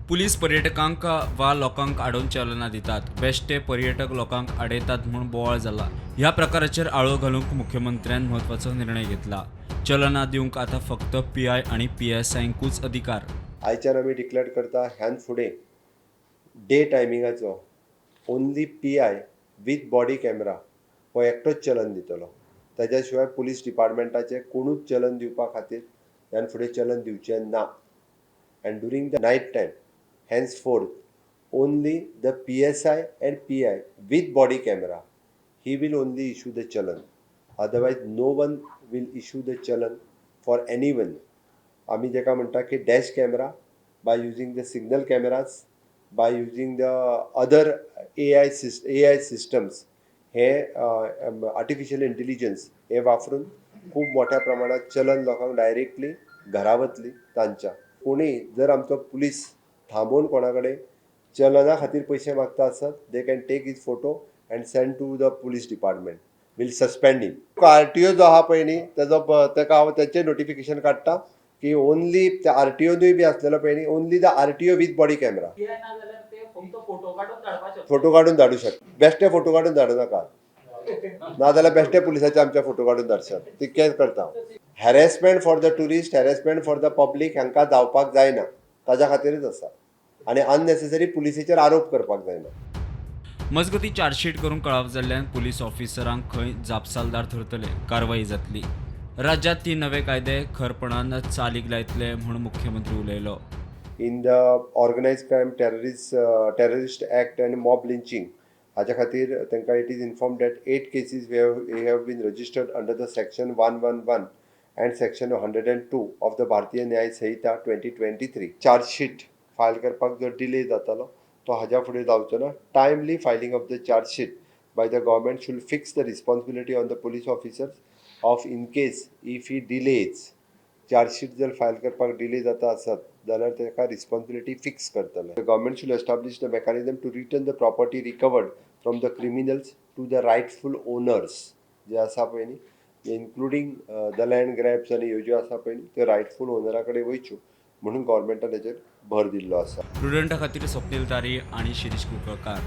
Police पर्यटकांक वा लोकांक आडोवन चलना दितात. बेश्टे पर्यटक लोकांक आडयतात म्हूण बोवाळ जाला. ह्या प्रकाराचेर आळो घालूंक मुख्यमंत्र्यान म्हत्वाचो निर्णय घेतला. चलना दिवंक आतां फक्त पीआय आनी पीएसआयंकूच अधिकार. आयच्यान आमी डिक्लेअर करता, ह्यान फुडें day टायमिंगाचो only PI with body camera हो एकटोच चलन दितलो. ताज्या शिवाय पुलीस डिपार्टमेंटाचे कोणूच चलन दिवपा खातीर ह्यान फुडें चलन दिवचें ना. And during the night time, henceforth only the PSI and PI with body camera, he will only issue the challan. Otherwise no one will issue the challan for anyone. आमी जेका म्हणटा की dash camera, by using the signal cameras, by using the other AI systems, hey artificial intelligence हे वापरून खूब मोठ्या प्रमाणात चलन लोकांक डायरेक्टली घरा वतली तांच्या. कोणी जर आमचो पुलीस थांबोवन कोणा कडेन चलना खातीर पयशे मागता आसत, they can take his photo and send to the police department. Will suspend him. RTO जो आहा पळय न्ही, तेजो तेका हांव तेचें नोटिफिकेशन काडटा की ओनली आरटीओनूय बी आसलेलो पळय न्ही, only the RTO with body camera. PI ना जाल्यार ते फक्त फोटो काडून धाडपाक शकता. फोटो काडून धाडू शकता. बेश्टे फोटो काडून धाडू नाका, नाजाल्यार बेश्टे पुलिसाचे आमचे फोटो काडून धाडशात. तितकेंच करता. Harassment for the tourist, harassment for the public हांकां जावपाक जायना, ताज्या खातीरच आसा आनी अननेसेसरी पुलिसेचेर आरोप करपाक जायना. मजगतीं, चार्जशीट करूंक कळाव जाल्ल्यान पुलीस ऑफिसरांक खंय जापसालदार थरतले, कारवाई जातली. राज्यांत तीन नवे कायदे खरपणान चालीक लायतले म्हूण मुख्यमंत्री उलयलो. In the Organised Crime, Terrorist Act and mob lynching हाच्या खातीर तांकां it is inform that eight cases have been registered under the section 111 and section 102 of the Bharatiya Nyaya Sanhita 2023. Chargesheet file करपाक जो डिले जातालो तो हाज्या फुडें जावचो ना. Timely filing of the chargesheet by the government should fix the responsibility on the police officers of in case if he delays. Chargesheet जर file करपाक डिले जाता आसत जाल्यार ताका रिस्पॉन्सिबिलिटी फिक्स करतले. The government should establish the mechanism to return the property recovered from the criminals to the rightful owners. जे आसा पळय न्ही, इन्क्लुडींग the land grabs आनी ह्यो ज्यो आसा पळय न्ही, त्यो रायटफूल ओनरा कडेन वयच्यो म्हणून गव्हर्मेंटान हेचेर भर दिल्लो आसा. प्रुडंटा खातीर स्वप्नील तारी आणि शिरीष कुंकळकार.